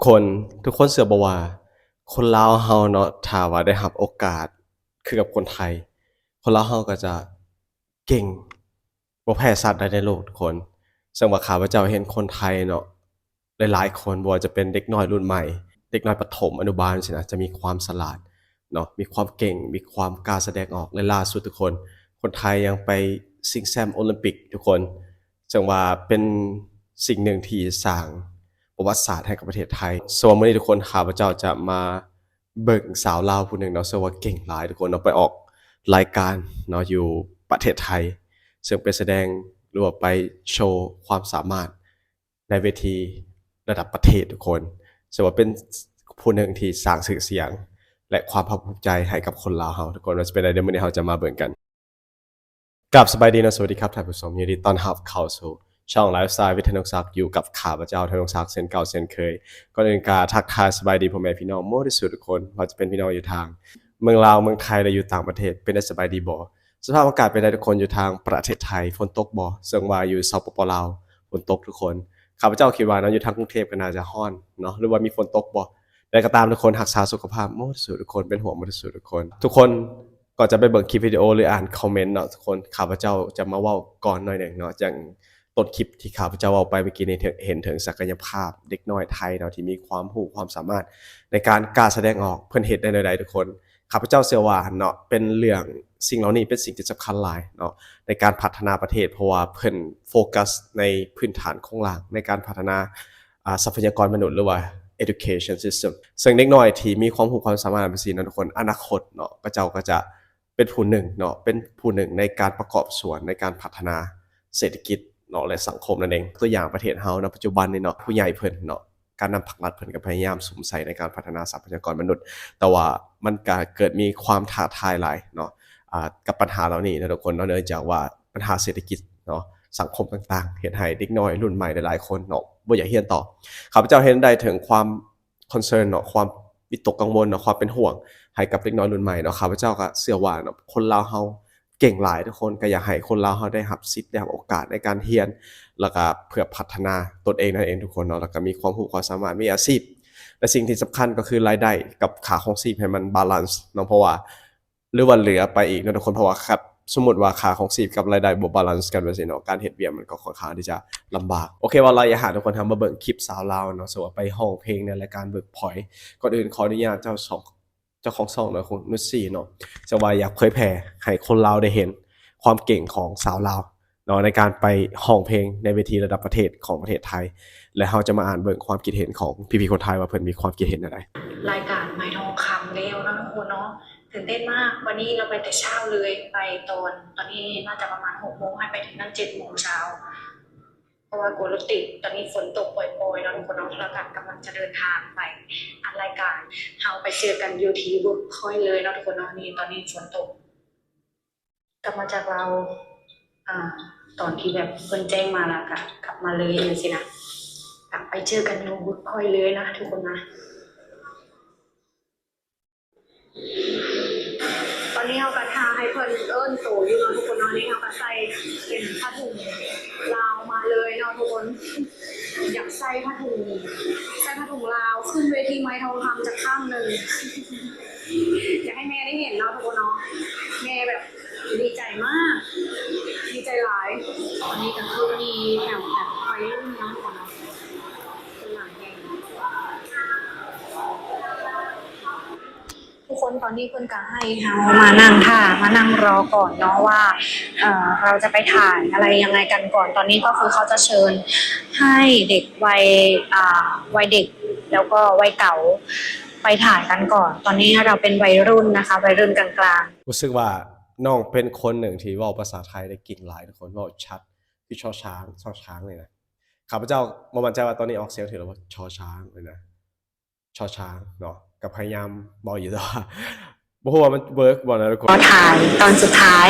ຄົນ ທຸກຄົນເຊື່ອບໍ່ວ່າ ຄົນລາວເຮົາເນາະ ຖ້າວ່າໄດ້ຮັບໂອກາດຄືກັບຄົນໄທ ຄົນລາວເຮົາກໍຈະເກັ່ງບໍ່ແພ້ຊາດໃດໃນໂລກທຸກຄົນ. ເຊິ່ງວ່າຂ້າພະເຈົ້າເຫັນຄົນໄທເນາະ ຫຼາຍໆຄົນ ບໍ່ວ່າຈະເປັນເດັກນ້ອຍລຸ້ນໃໝ່ ເດັກນ້ອຍປະຖົມ ອະນຸບານຊີ້ນະ ຈະມີຄວາມສະຫຼາດເນາະ ມີຄວາມເກັ່ງ ມີຄວາມກ້າສະແດງອອກ ແລະ ລ່າສຸດທຸກຄົນ ຄົນໄທຍັງໄປຊິງແຊມໂອລິມປິກທຸກຄົນ ເຊິ່ງວ່າເປັນສິ່ງໜຶ່ງທີ່ສ້າງປະຫວັດສາດໃຫ້ກັບປະເທດໄທ. ເຊິ່ງວ່າມື້ນີ້ທຸກຄົນ ຂ້າພະເຈົ້າຈະມາເບິ່ງສາວລາວຜູ້ໜຶ່ງເນາະ ເຊິ່ງວ່າເກັ່ງຫຼາຍທຸກຄົນເນາະ ໄປອອກລາຍການເນາະ ຢູ່ປະເທດໄທ ເຊິ່ງໄປສະແດງ ຫຼືວ່າໄປໂຊຄວາມສາມາດໃນເວທີລະດັບປະເທດທຸກຄົນ ເຊິ່ງວ່າເປັນຜູ້ໜຶ່ງທີ່ສ້າງຊື່ສຽງ ແລະ ຄວາມພາກພູມໃຈໃຫ້ກັບຄົນລາວເຮົາທຸກຄົນ. ວ່າຈະເປັນໃດ ດຽວມື້ນີ້ເຮົາຈະມາເບິ່ງກັນ. ກາບສະບາຍດີເນາະ ສະຫວັດດີຄັບທ່ານຜູ້ຊົມ ຍິນດີຕ້ອນຮັບເຂົ້າສູ່ຊ່ອງໄລຟ໌ສະໄຕລ໌ ວິດ ທະນົງສັກ ຢູ່ກັບຂ້າພະເຈົ້າ ທະນົງສັກ ເຊັ່ນເກົ່າເຊັ່ນເຄີຍ. ກ່ອນອື່ນກະທັກທາຍສະບາຍດີພໍ່ແມ່ພີ່ນ້ອງໝົດທຸກຄົນ ວ່າຈະເປັນພີ່ນ້ອງຢູ່ທາງເມືອງລາວ ເມືອງໄທ ແລະ ຢູ່ຕ່າງປະເທດ ເປັນໄດ້ສະບາຍດີບໍ່? ສະພາບອາກາດເປັນໃດທຸກຄົນ ຢູ່ທາງປະເທດໄທ ຝົນຕົກບໍ່? ເຊິ່ງວ່າຢູ່ ສປປ ລາວ ຝົນຕົກທຸກຄົນ. ຂ້າພະເຈົ້າຄິດວ່າເນາະ ຢູ່ທາງກຸງເທບກໍໜ້າຈະຮ້ອນເນາະ ຫຼືວ່າມີຝົນຕົກບໍ່? ແຕ່ກໍຕາມທຸກຄົນຮັກສາສຸຂະພາບໝົດທຸກຄົນ ເປັນຫ່ວງໝົດທຸກຄົນ. ທຸກຄົນກໍຈະໄປເບິ່ງຄລິບວິດີໂອ ຫຼື ອ່ານຄອມເມັນເນາະທຸກຄົນ. ຂ້າພະເຈົ້າຈະມາເວົ້າກ່ອນໜ້ອຍໜຶ່ງເນາະ ຈັ່ງຕົ້ນຄລິບທີ່ຂ້າພະເຈົ້າເວົ້າໄປເມື່ອກີ້ນີ້ ເຫັນເຖິງສັກກະຍະພາບເດັກນ້ອຍໄທເນາະ ທີ່ມີຄວາມຮູ້ຄວາມສາມາດໃນການກ້າສະແດງອອກ. ເພິ່ນເຮັດໄດ້ແນວໃດທຸກຄົນ? ຂ້າພະເຈົ້າເຊື່ອວ່າເນາະ ເປັນເລື່ອງ ສິ່ງເຫຼົ່ານີ້ເປັນສິ່ງທີ່ສຳຄັນຫຼາຍເນາະ ໃນການພັດທະນາປະເທດ ເພາະວ່າເພິ່ນໂຟກັສໃນພື້ນຖານໂຄງລ່າງໃນການພັດທະນາ ອາ ຊັບພະຍາກອນມະນຸດ ຫຼືວ່າ education system ເຊິ່ງເດັກນ້ອຍທີ່ມີຄວາມຮູ້ຄວາມສາມາດແບບຊີ້ເນາະທຸກຄົນ ອະນາຄົດເນາະ ເຂົາເຈົ້າກໍຈະເປັນຜູ້ໜຶ່ງເນາະ ເປັນຜູ້ໜຶ່ງໃນການປະກອບສ່ວນໃນການພັດທະນາເສດຖະກິດເນາະ ແລະ ສັງຄົມນັ້ນເອງ. ຕົວຢ່າງປະເທດເຮົາເນາະ ປັດຈຸບັນນີ້ເນາະ ຜູ້ໃຫຍ່ເພິ່ນເນາະ ການນຳພັກລັດເພິ່ນກໍພະຍາຍາມສຸມໃສ່ໃນການພັດທະນາຊັບພະຍາກອນມະນຸດ ແຕ່ວ່າມັນກະເກີດມີຄວາມທ້າທາຍຫຼາຍເນາະ ອາ ກັບບັນຫາເຫຼົ່ານີ້ເນາະທຸກຄົນເນາະ ເນື່ອງຈາກວ່າບັນຫາເສດຖະກິດເນາະ ສັງຄົມຕ່າງໆ ເຮັດໃຫ້ເດັກນ້ອຍລຸ້ນໃໝ່ຫຼາຍໆຄົນເນາະ ບໍ່ຢາກຮຽນຕໍ່. ຂ້າພະເຈົ້າເຫັນໄດ້ເຖິງຄວາມ concern ເນາະ ຄວາມວິຕົກກັງວົນເນາະ ຄວາມເປັນຫ່ວງໃຫ້ກັບເດັກນ້ອຍລຸ້ນໃໝ່ເນາະ. ຂ້າພະເຈົ້າກໍເຊື່ອວ່າເນາະ ຄົນລາວເຮົາ ເກັ່ງຫຼາຍທຸກຄົນ ກໍຢາກໃຫ້ຄົນລາວເຮົາໄດ້ຮັບສິດ ໄດ້ຮັບໂອກາດໃນການຮຽນ ແລ້ວກໍເພື່ອພັດທະນາຕົນເອງນັ້ນເອງທຸກຄົນເນາະ ແລ້ວກໍມີຄວາມຮູ້ຄວາມສາມາດ ມີອາຊີບ ແລະ ສິ່ງທີ່ສຳຄັນກໍຄືລາຍໄດ້ກັບຄ່າຄອງຊີບໃຫ້ມັນ balance ເນາະ ເພາະວ່າ ຫຼືວ່າເຫຼືອໄປອີກເນາະທຸກຄົນ ເພາະວ່າຄັນສົມມຸດວ່າຄ່າຄອງຊີບກັບລາຍໄດ້ບໍ່ balance ກັນແບບຊີ້ເນາະ ການເຮັດວຽກມັນກໍຄ່ອນຂ້າງທີ່ຈະລຳບາກ. ໂອເຄ ເວົ້າຫຼາຍຢ່າຫາ ທຸກຄົນ ເຮົາມາເບິ່ງຄລິບສາວລາວເນາະ ເຊິ່ງວ່າໄປຮ້ອງເພງໃນລາຍການ Workpoint. ກ່ອນອື່ນຂໍອະນຸຍາດເຈົ້າສອງ ເຈົ້າຂອງຊ່ອງເນາະ ຄຸນນຸດສີເນາະ ເຊິ່ງວ່າຢາກເຜີຍແຜ່ໃຫ້ຄົນລາວໄດ້ເຫັນຄວາມເກັ່ງຂອງສາວລາວເນາະ ໃນການໄປຮ້ອງເພງໃນເວທີລະດັບປະເທດຂອງປະເທດໄທ ແລະ ເຮົາຈະມາອ່ານເບິ່ງຄວາມຄິດເຫັນຂອງພີ່ໆຄົນໄທວ່າເພິ່ນມີຄວາມຄິດເຫັນແນວໃດ. ລາຍການໄມທອງຄຳແລ້ວເນາະທຸກຄົນເນາະ ຕື່ນເຕັ້ນມາກ. ວັນນີ້ເຮົາໄປແຕ່ເຊົ້າເລີຍ ໄປຕອນ ຕອນນີ້ໜ້າຈະປະມານຫົກໂມງ ເຮົາໄປເຖິງນັ້ນເຈັດໂມງເຊົ້າ ເພາະວ່າກົວລົດຕິດ. ຕອນນີ້ຝົນຕົກປ່ອຍໆເນາະທຸກຄົນເນາະ ແລ້ວກໍກຳລັງຈະເດີນທາງໄປອັດລາຍການ. ເຮົາໄປເຈີກັນຢູ່ທີ່ Workpoint ເລີຍເນາະທຸກຄົນເນາະ. ນີ້ຕອນນີ້ຝົນຕົກ ກັບມາຈາກລາວ ອາ ຕອນທີ່ແບບເພິ່ນແຈ້ງມາ ແລ້ວກໍກັບມາເລີຍຈັ່ງຊີ້ນະ. ກໍໄປເຈີກັນຢູ່ Workpoint ເລີຍນະທຸກຄົນນະ. ຕອນນີ້ເຮົາກໍຖ້າໃຫ້ເພິ່ນເອີ້ນໂຕຢູ່ເນາະທຸກຄົນເນາະ. ນີ້ເຮົາກໍໃສ່ເປັນຜ້າຖົງລາວມາເລີຍເນາະທຸກຄົນ. ຢາກໃສ່ຜ້າຖົງ ໃສ່ຜ້າຖົງລາວຂຶ້ນເວທີໄມທອງຄຳຈັກຄັ້ງໜຶ່ງ. ຢາກໃຫ້ແມ່ໄດ້ເຫັນເນາະທຸກຄົນເນາະ. ແມ່ແບບ ດີໃຈມາກ ດີໃຈຫຼາຍ. ຕອນນີ້ກໍຄືມີແຖວແບບໄວລຸ້ນເນາະ ຄົນຫຼາຍແຮງ. ທຸກຄົນ ຕອນນີ້ເພິ່ນກໍໃຫ້ເຮົາມານັ່ງຖ້າ ມານັ່ງລໍກ່ອນເນາະວ່າ ເອີ ເຮົາຈະໄປຖ່າຍອະໄລຍັງໄງກັນກ່ອນ. ຕອນນີ້ກໍຄືເຂົາຈະເຊີນໃຫ້ເດັກໄວ ອາ ໄວເດັກ ແລ້ວກໍໄວເກົ່າໄປຖ່າຍກັນກ່ອນ. ຕອນນີ້ເຮົາເປັນໄວລຸ້ນນະຄະ ໄວລຸ້ນກາງໆ. ຮູ້ສຶກວ່າ ນ້ອງເປັນຄົນໜຶ່ງທີ່ເວົ້າພາສາໄທໄດ້ເກັ່ງຫຼາຍທຸກຄົນ ເວົ້າຊັດ ຄື ຊໍຊ້າງ ຊໍຊ້າງ ນີ້ນະ. ຂ້າພະເຈົ້າບໍ່ໝັ້ນໃຈວ່າຕອນນີ້ອອກສຽງຖືກຫຼືບໍ່ ຊໍຊ້າງ ນີ້ນະ ຊໍຊ້າງເນາະ. ກໍພະຍາຍາມເວົ້າຢູ່ ແຕ່ວ່າບໍ່ຮູ້ວ່າມັນເວີກບໍ່ນະທຸກຄົນ. ກໍຖ່າຍ ຕອນສຸດທ້າຍ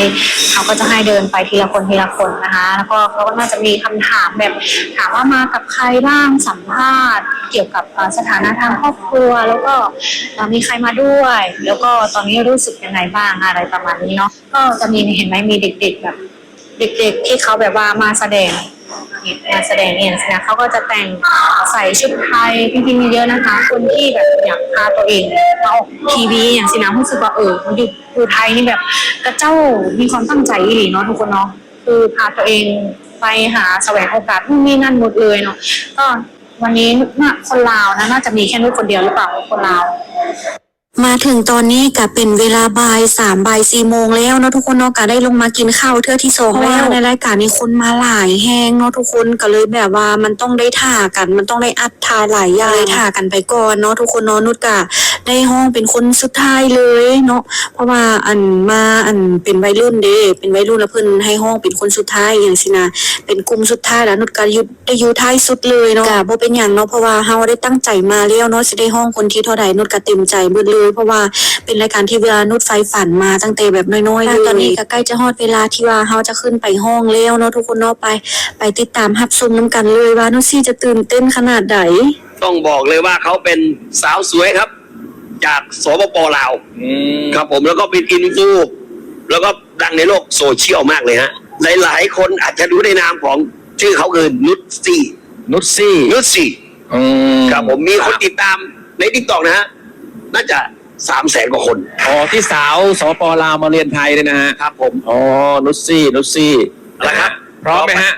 ເຂົາກໍຈະໃຫ້ເດີນໄປທີລະຄົນ ທີລະຄົນນະຄະ ແລ້ວກໍເຂົາກໍໜ້າຈະມີຄຳຖາມແບບ ຖາມວ່າມາກັບໃຄບ້າງ ສຳພາດກ່ຽວກັບ ເອີ ສະຖານະທາງຄອບຄົວ ແລ້ວກໍ ເອີ ມີໃຄມາດ້ວຍ ແລ້ວກໍຕອນນີ້ຮູ້ສຶກຍັງໄງບ້າງ ອະໄລປະມານນີ້ເນາະ. ກໍຈະມີ ເຫັນໄໝ ມີເດັກໆ ແບບ ເດັກໆ ທີ່ເຂົາແບບວ່າມາສະແດງ ເຮັດງານສະແດງອີ່ຫຍັງຊີ້ນະ ເຂົາກໍຈະແຕ່ງ ໃສ່ຊຸດໄທ ຈິງໆ ເຍອະໆ ນະຄະ. ຄົນທີ່ແບບຢາກພາຕົວເອງມາອອກທີວີອີ່ຫຍັງຊີ້ນະ ຮູ້ສຶກວ່າ ເອີ ຢູ່ ຢູ່ໄທນີ້ແບບ ເຂົາເຈົ້າມີຄວາມຕັ້ງໃຈອີ່ຫຼີເນາະ ທຸກຄົນເນາະ ຄືພາຕົວເອງໄປຫາສະແຫວງໂອກາດ ນູ້ນນີ້ນັ້ນໝົດເລີຍເນາະ. ກໍວັນນີ້ນະ ຄົນລາວນະ ໜ້າຈະມີແຄ່ນຸດຄົນດຽວຫຼືເປົ່າ ຄົນລາວ. ມາເຖິງຕອນນີ້ກະເປັນເວລາບ່າຍສາມ ບ່າຍສີ່ໂມງແລ້ວເນາະ ທຸກຄົນເນາະ. ກະໄດ້ລົງມາກິນເຂົ້າເທື່ອທີສອງແລ້ວ ເພາະວ່າໃນລາຍການນີ້ຄົນມາຫຼາຍແຮງເນາະ ທຸກຄົນ ກະເລີຍແບບວ່າມັນຕ້ອງໄດ້ຖ້າກັນ ມັນຕ້ອງໄດ້ອັດຖ່າຍຫຼາຍຢ່າງ ເລີຍຖ້າກັນໄປກ່ອນເນາະ ທຸກຄົນເນາະ. ນຸດກະໄດ້ຮ້ອງເປັນຄົນສຸດທ້າຍເລີຍເນາະ ເພາະວ່າ ອັນ ມາ ອັນ ເປັນໄວລຸ້ນເດ້ ເປັນໄວລຸ້ນ ແລ້ວເພິ່ນໃຫ້ຮ້ອງເປັນຄົນສຸດທ້າຍອີ່ຫຍັງຊີ້ນະ ເປັນກຸ່ມສຸດທ້າຍ ແລ້ວນຸດກະຢູ່ ໄດ້ຢູ່ທ້າຍສຸດເລີຍເນາະ. ກະບໍ່ເປັນຫຍັງເນາະ ເພາະວ່າເຮົາໄດ້ຕັ້ງໃຈມາແລ້ວເນາະ ຊິໄດ້ຮ້ອງຄົນທີເທົ່າໃດ ນຸດກະເຕັມໃຈເບິດເລີຍ ເພາະວ່າເປັນລາຍການທີ່ວ່ານຸດໃຝ່ຝັນມາຕັ້ງແຕ່ແບບນ້ອຍໆເລີຍ. ຕອນນີ້ກະໃກ້ຈະຮອດເວລາທີ່ວ່າເຮົາຈະຂຶ້ນໄປຮ້ອງແລ້ວເນາະ ທຸກຄົນເນາະ. ໄປ ໄປຕິດຕາມຮັບຊົມນຳກັນເລີຍວ່ານຸດຊີຈະຕື່ນເຕັ້ນຂະໜາດໃດ. ต้องบอกเลยว่าเขาเป็นสาวสวยครับ จาก สปป ลาว อืม ครับผม แล้วก็เป็นอินฟู แล้วก็ดังในโลกโซเชียลมากเลยฮะ หลายๆ คนอาจจะรู้ในนามของชื่อเขาคือนุชซี่ นุชซี่ นุชซี่ อืม ครับผม มีคนติดตามใน TikTok นะฮะ น่าจะ สามแสน กว่าคน อ๋อ ที่สาว สปป ลาว มาเรียนไทยเนี่ยนะฮะ ครับผม อ๋อ นุชซี่ นุชซี่ เอาละครับ พร้อมไหมฮะ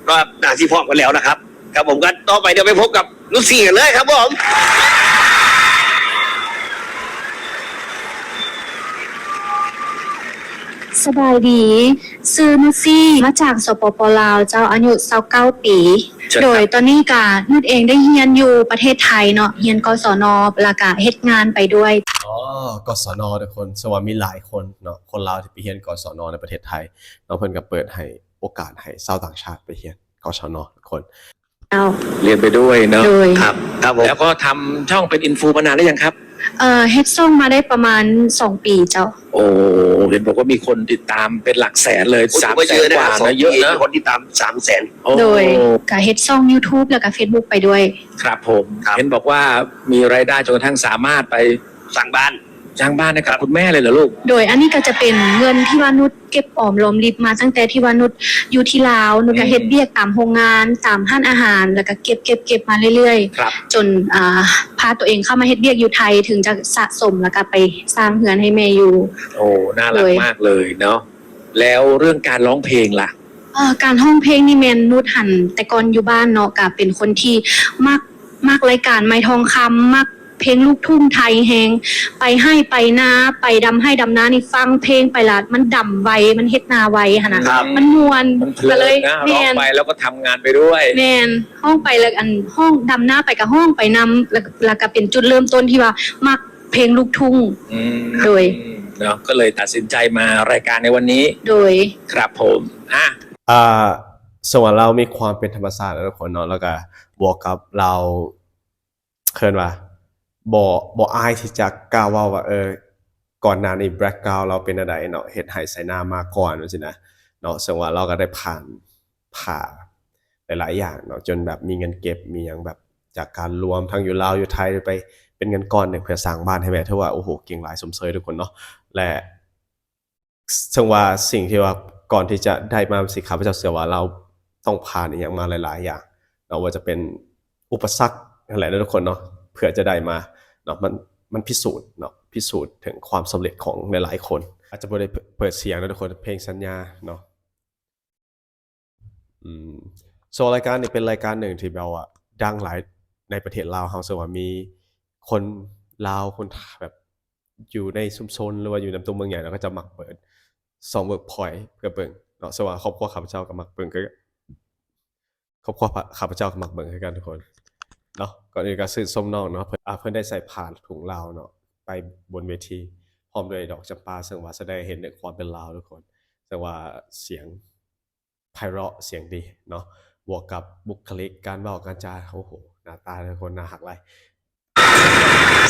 ก็น่าสิพร้อมกันแล้วนะครับ ครับผม ก็ต่อไปเดี๋ยวไปพบกับนุชซี่กันเลยครับผม ສະບາຍດີ ຊື່ນຸດຊີ ມາຈາກ ສປປ ລາວ ເຈົ້າ ອາຍຸ ຊາວເກົ້າ ປີ ໂດຍຕອນນີ້ກະນຸດເອງໄດ້ຮຽນຢູ່ປະເທດໄທເນາະ ຮຽນ ກສນ ແລ້ວກະເຮັດງານໄປດ້ວຍ. ອໍ ກສນ ທຸກຄົນ ສະວ່າມີຫຼາຍຄົນເນາະ ຄົນລາວທີ່ໄປຮຽນ ກສນ ໃນປະເທດໄທເນາະ ເພິ່ນກະເປີດໃຫ້ໂອກາດໃຫ້ຊາວຕ່າງຊາດໄປຮຽນ ກສນ ທຸກຄົນ. ເຈົ້າ เรียนไปด้วยเนอะ ໂດຍ ครับ ครับผม แล้วก็ทำช่องเป็นอินฟูมานานหรือยังครับ ເອີ ເຮັດຊ່ອງມາໄດ້ປະມານສອງປີເຈົ້າ. โอ้ เห็นบอกว่ามีคนติดตามเป็นหลักแสนเลย โอ้ สามแสนกว่านะ เยอะนะ มีคนติดตามสามแสน โดย ก็เฮ็ดช่องยูทูบแล้วก็เฟซบุ๊กไปด้วย ครับผม ครับ เห็นบอกว่ามีรายได้จนกระทั่งสามารถไปสร้างบ้าน สร้างบ้านให้กับคุณแม่เลยเหรอลูก โดย อันนี้ก็จะเป็นเงินที่ว่านุช ເກັບອອມລອມລິບມາຕັ້ງແຕ່ທີ່ວ່ານຸດຢູ່ທີ່ລາວ ນຸດກະເຮັດວຽກຕາມໂຮງງານ ຕາມຮ້ານອາຫານ ແລ້ວກະເກັບໆໆມາເລື້ອຍໆ ຈົນ ອ່າ ພາຕົວເອງເຂົ້າມາເຮັດວຽກຢູ່ໄທ ເຖິງຈະສະສົມ ແລ້ວກະໄປສ້າງເຮືອນໃຫ້ແມ່ຢູ່. ໂອ້ น่ารักมากเลยเนาะ แล้วเรื่องการร้องเพลงล่ะ ເອີ ການຮ້ອງເພງນີ້ແມ່ນນຸດຫັ້ນ ແຕ່ກ່ອນຢູ່ບ້ານເນາະ ກະເປັນຄົນທີ່ມັກ ມັກລາຍການໄມທອງຄຳ ມັກ ເພງລູກທຸ້ງໄທແຮງ ໄປໄຮ່ໄປນາ ໄປດຳໄຮ່ດຳນານີ້ ຟັງເພງໄປລະ ມັນດຳໄວ ມັນເຮັດນາໄວຫັ້ນນະ ມັນມ່ວນ ມັນເພີນນະ ກະເລີຍ ຮ້ອງໄປແລ້ວກໍທຳງານໄປດ້ວຍ ແມ່ນ ຮ້ອງໄປແລ້ວ ອັນ ຮ້ອງດຳນາໄປກະຮ້ອງໄປນຳ ແລ້ວ ແລ້ວກະເປັນຈຸດເລີ່ມຕົ້ນທີ່ວ່າມັກເພງລູກທຸ້ງ ອືມ ໂດຍ ເນາະ ກໍເລີຍຕັດສິນໃຈມາລາຍການໃນວັນນີ້ ໂດຍ ຄັບຜົມ ອ່າ ເຊິ່ງວ່າລາວມີຄວາມເປັນທຳມະຊາດເນາະ ທຸກຄົນເນາະ ແລ້ວກະບວກກັບລາວ ເອີ້ນວ່າ ບໍ່ ບໍ່ອາຍທີ່ຈະກ້າເວົ້າວ່າ ເອີ ກ່ອນໜ້ານີ້ແບັກກຣາວລາວເປັນແນວໃດເນາະ ເຮັດໄຮ່ໄຖນາມາກ່ອນ ຈັ່ງຊີ້ນະເນາະ ເຊິ່ງວ່າລາວກໍໄດ້ຜ່ານ ຜ່ານຫຼາຍໆຢ່າງເນາະ ຈົນແບບມີເງິນເກັບ ມີຫຍັງແບບ ຈາກການລວມທັງຢູ່ລາວ ຢູ່ໄທ ໄປເປັນເງິນກ້ອນໜຶ່ງ ເພື່ອສ້າງບ້ານໃຫ້ແມ່ ຖືວ່າ ໂອ້ໂຫ ເກັ່ງຫຼາຍ ຊົມເຊີຍທຸກຄົນເນາະ ແລະ ເຊິ່ງວ່າສິ່ງທີ່ວ່າກ່ອນທີ່ຈະໄດ້ມາ ຊິ ຂ້າພະເຈົ້າເຊື່ອວ່າລາວຕ້ອງຜ່ານອີ່ຫຍັງມາຫຼາຍໆຢ່າງເນາະ ບໍ່ວ່າຈະເປັນອຸປະສັກຫັ້ນແຫຼະເນາະ ທຸກຄົນເນາະ ເພື່ອຈະໄດ້ມາເນາະ ມັນ ມັນພິສູດເນາະ ພິສູດເຖິງຄວາມສຳເລັດຂອງຫຼາຍໆຄົນ. ອາດຈະບໍ່ໄດ້ເປີດສຽງເນາະ ທຸກຄົນ ເພງສັນຍາເນາະ. ອືມ ເຊິ່ງວ່າລາຍການນີ້ເປັນລາຍການໜຶ່ງທີ່ແບບວ່າດັງຫຼາຍໃນປະເທດລາວເຮົາ ເຊິ່ງວ່າມີຄົນລາວ ຄົນ ແບບ ຢູ່ໃນຊຸມຊົນ ຫຼືວ່າຢູ່ນຳຕົວເມືອງໃຫຍ່ ເຂົາເຈົ້າມັກເປີດຊ່ອງ Workpoint ເພື່ອເບິ່ງເນາະ ເຊິ່ງວ່າຄອບຄົວຂ້າພະເຈົ້າກໍມັກເບິ່ງ ກໍ ຄອບຄົວຂ້າພະເຈົ້າກໍມັກເບິ່ງຄືກັນທຸກຄົນເນາະ. ກ່ອນອື່ນກໍຊື່ນຊົມນ້ອງເນາະ ເພິ່ນ ອ່າ ເພິ່ນໄດ້ໃສ່ຜ້າຖົງລາວເນາະ ໄປບົນເວທີ ພ້ອມດ້ວຍດອກຈຳປາ ເຊິ່ງວ່າສະແດງໃຫ້ເຫັນເຖິງຄວາມເປັນລາວທຸກຄົນ ເຊິ່ງວ່າສຽງ ໄພເຣາະ ສຽງດີເນາະ ບວກກັບບຸກຄະລິກ ການເວົ້າການຈາ ໂອ້ໂຫ ໜ້າຕາແຕ່ລະຄົນໜ້າຮັກຫຼາຍ.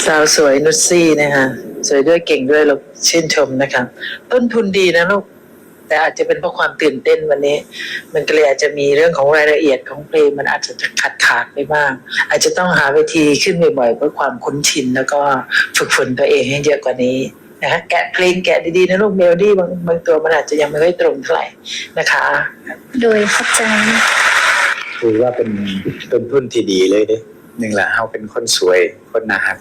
สาวสวยนุชซี่นะคะ สวยด้วยเก่งด้วย เราชื่นชมนะคะ ต้นทุนดีนะลูก แต่อาจจะเป็นเพราะความตื่นเต้นวันนี้ มันก็เลยอาจจะมีเรื่องของรายละเอียดของเพลง มันอาจจะขาดๆไปบ้าง อาจจะต้องหาเวทีขึ้นบ่อยๆเพื่อความคุ้นชิน แล้วก็ฝึกฝนตัวเองให้เยอะกว่านี้ นะคะ แกะเพลงแกะดีๆนะลูก เมโลดี้บาง บางตัวมันอาจจะยังไม่ค่อยตรงเท่าไหร่นะคะ ໂດຍ ຂອບໃຈ. ຖືວ່າເປັນຕົ້ນທຶນທີ່ດີເລີຍເດ້. ໜຶ່ງລະ ເຮົາເປັນຄົນສວຍ ຄົນໜ້າຮັກ.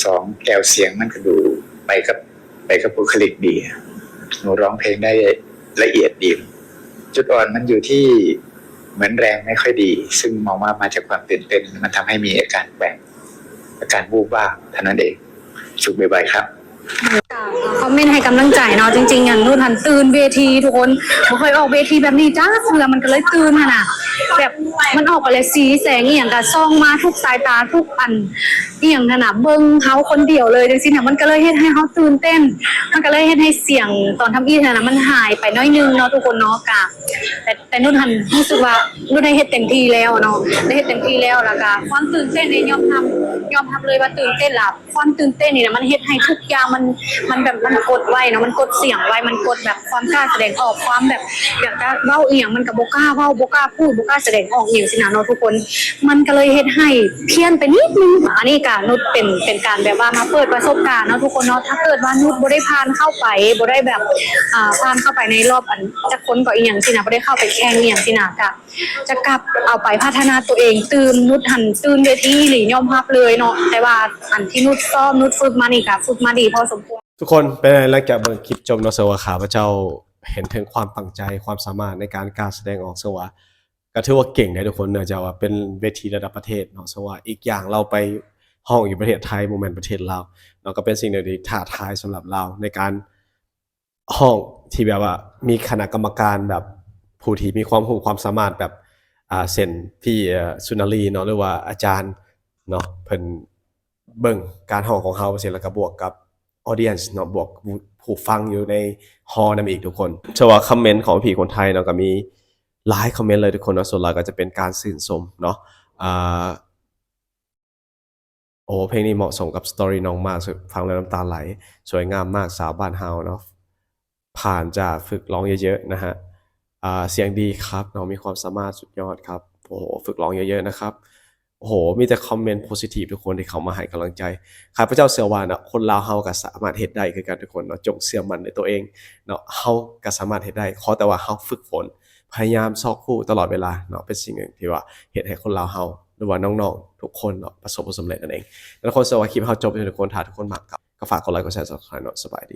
ສອງ ແກວສຽງມັນກະດູໄປກັບ ໄປກັບບຸກຄະລິກດີ. ໜູຮ້ອງເພງໄດ້ລະອຽດດີ. ຈຸດອ່ອນມັນຢູ່ທີ່ ເໝືອນແຮງໄມ່ຄ່ອຍດີ ຊຶ່ງມອງວ່າມາຈາກຄວາມຕື່ນເຕັ້ນ ມັນທຳໃຫ້ມີອາການແກວ່ງ ອາການວູບວາບເທົ່ານັ້ນເອງ. ສຸກໄວໆ ຄັບ. ຄອມເມັນໃຫ້ກຳລັງໃຈເນາະ. ຈິງໆ ອັນ ນຸດຫັ້ນຕື່ນເວທີທຸກຄົນ ບໍ່ເຄີຍອອກເວທີແບບນີ້ຈັກເທື່ອ ມັນກະເລີຍຕື່ນຫັ້ນນະ. ແບບມັນອອກໄປແລ້ວ ສີແສງອີ່ຫຍັງກະສ່ອງມາທຸກສາຍຕາ ທຸກອັນ ອີ່ຫຍັງຫັ້ນນະ ເບິ່ງເຮົາຄົນດຽວເລີຍຈັ່ງຊີ້ນະ. ມັນກະເລີຍເຮັດໃຫ້ເຮົາຕື່ນເຕັ້ນ ມັນກະເລີຍເຮັດໃຫ້ສຽງຕອນທຳອິດຫັ້ນນະ ມັນຫາຍໄປໜ້ອຍໜຶ່ງເນາະທຸກຄົນເນາະ. ກະ ແຕ່ ແຕ່ນຸດຫັ້ນຮູ້ສຶກວ່ານຸດໄດ້ເຮັດເຕັມທີ່ແລ້ວເນາະ ໄດ້ເຮັດເຕັມທີ່ແລ້ວ. ລະກະຄວາມຕື່ນເຕັ້ນນີ້ຍອມຮັບ ຍອມຮັບເລີຍວ່າຕື່ນເຕັ້ນ. ລະຄວາມຕື່ນເຕັ້ນນີ້ນະ ມັນເຮັດໃຫ້ທຸກຢ່າງມັນ ມັນແບບ ມັນກົດໄວ້ເນາະ ມັນກົດສຽງໄວ້ ມັນກົດແບບຄວາມກ້າສະແດງອອກ ຄວາມແບບຢາກຈະເວົ້າອີ່ຫຍັງມັນກະບໍ່ກ້າເວົ້າ ບໍ່ກ້າພູດ ບໍ່ກ້າສະແດງອອກອີ່ຫຍັງຊີ້ນະເນາະທຸກຄົນ. ມັນກະເລີຍເຮັດໃຫ້ພຽນໄປນິດໜຶ່ງ. ອັນນີ້ກະນຸດເປັນ ເປັນການແບບວ່າມາເປີດປະສົບການເນາະທຸກຄົນເນາະ. ຖ້າເກີດວ່ານຸດບໍ່ໄດ້ຜ່ານເຂົ້າໄປ ບໍ່ໄດ້ແບບ ອ່າ ຜ່ານເຂົ້າໄປໃນລອບອັນຈັກຄົນກໍອີ່ຫຍັງຊີ້ນະ ບໍ່ໄດ້ເຂົ້າໄປແຂ່ງອີ່ຫຍັງຊີ້ນະ ກະຈະກັບເອົາໄປພັດທະນາຕົວເອງຕື່ມ. ນຸດຫັ້ນຕື່ນເວທີອີ່ຫຼີ ຍອມຮັບເລີຍເນາະ. ແຕ່ວ່າອັນທີ່ນຸດຊ້ອມ ນຸດຝຶກມານີ້ກະຝຶກມາດີພໍສົມຄວນ. ທຸກຄົນເປັນໃດ ຫຼັງຈາກເບິ່ງຄລິບຈົບເນາະ ເຊື່ອວ່າຂ້າພະເຈົ້າເຫັນເຖິງຄວາມຕັ້ງໃຈ ຄວາມສາມາດໃນການ ການສະແດງອອກ ເຊື່ອວ່າ ກະຖືວ່າເກັ່ງເດ້ທຸກຄົນ ເນື່ອງຈາກວ່າເປັນເວທີລະດັບປະເທດເນາະ. ເຊື່ອວ່າອີກຢ່າງລາວໄປຮ້ອງຢູ່ປະເທດໄທ ບໍ່ແມ່ນປະເທດລາວເນາະ ກະເປັນສິ່ງໜຶ່ງທີ່ທ້າທາຍສຳລັບລາວ ໃນການຮ້ອງທີ່ແບບວ່າມີຄະນະກຳມະການແບບຜູ້ທີ່ມີຄວາມຮູ້ຄວາມສາມາດແບບ ອ່າ ເຊັ່ນ ພີ່ ເອີ ສຸນາລີເນາະ ຫຼືວ່າອາຈານເນາະ ເພິ່ນ ເບິ່ງການຮ້ອງຂອງເຮົາຈັ່ງຊີ້ ແລ້ວກະບວກກັບ audience ເນາະ ບວກຜູ້ ຜູ້ຟັງຢູ່ໃນຫໍນຳອີກທຸກຄົນ. ເຊື່ອວ່າຄອມເມັນຂອງພີ່ຄົນໄທເນາະ ກະມີຫຼາຍຄອມເມັນເລີຍທຸກຄົນເນາະ. ສ່ວນຫຼາຍກະຈະເປັນການຊື່ນຊົມເນາະ. ອ່າ ໂອ້ ເພງນີ້ເໝາະສົມກັບສະຕໍຣີນ້ອງມາກ ຟັງແລ້ວນ້ຳຕາໄຫຼ. ສວຍງາມມາກ ສາວບ້ານເຮົາເນາະ. ຜ່ານ ຈະຝຶກຮ້ອງເຍີະໆ ນະຮະ. ອ່າ ສຽງດີຄັບ ນ້ອງມີຄວາມສາມາດ ສຸດຍອດຄັບ. ໂອ້ໂຫ ຝຶກຮ້ອງເຍີະໆ ນະຄັບ. ໂອ້ໂຫ ມີແຕ່ຄອມເມັນໂພຊິທີບທຸກຄົນທີ່ເຂົ້າມາໃຫ້ກຳລັງໃຈ. ຂ້າພະເຈົ້າເຊື່ອວ່າເນາະ ຄົນລາວເຮົາກະສາມາດເຮັດໄດ້ຄືກັນທຸກຄົນເນາະ. ຈົ່ງເຊື່ອໝັ້ນໃນຕົວເອງເນາະ. ເຮົາກະສາມາດເຮັດໄດ້ ຂໍແຕ່ວ່າເຮົາຝຶກຝົນ ພະຍາຍາມຊອກຮູ້ຕະຫຼອດເວລາເນາະ ເປັນສິ່ງໜຶ່ງທີ່ວ່າເຮັດໃຫ້ຄົນລາວເຮົາ ຫຼືວ່ານ້ອງໆ ທຸກຄົນເນາະ ປະສົບຜົນສຳເລັດນັ້ນເອງ. ແລ້ວທຸກຄົນ ເຊື່ອວ່າຄລິບເຮົາຈົບແລ້ວທຸກຄົນ ຖ້າທຸກຄົນມັກກະ ກະຝາກກົດໄລ ກົດແຊ Subscribe ເນາະ. ສະບາຍດີ.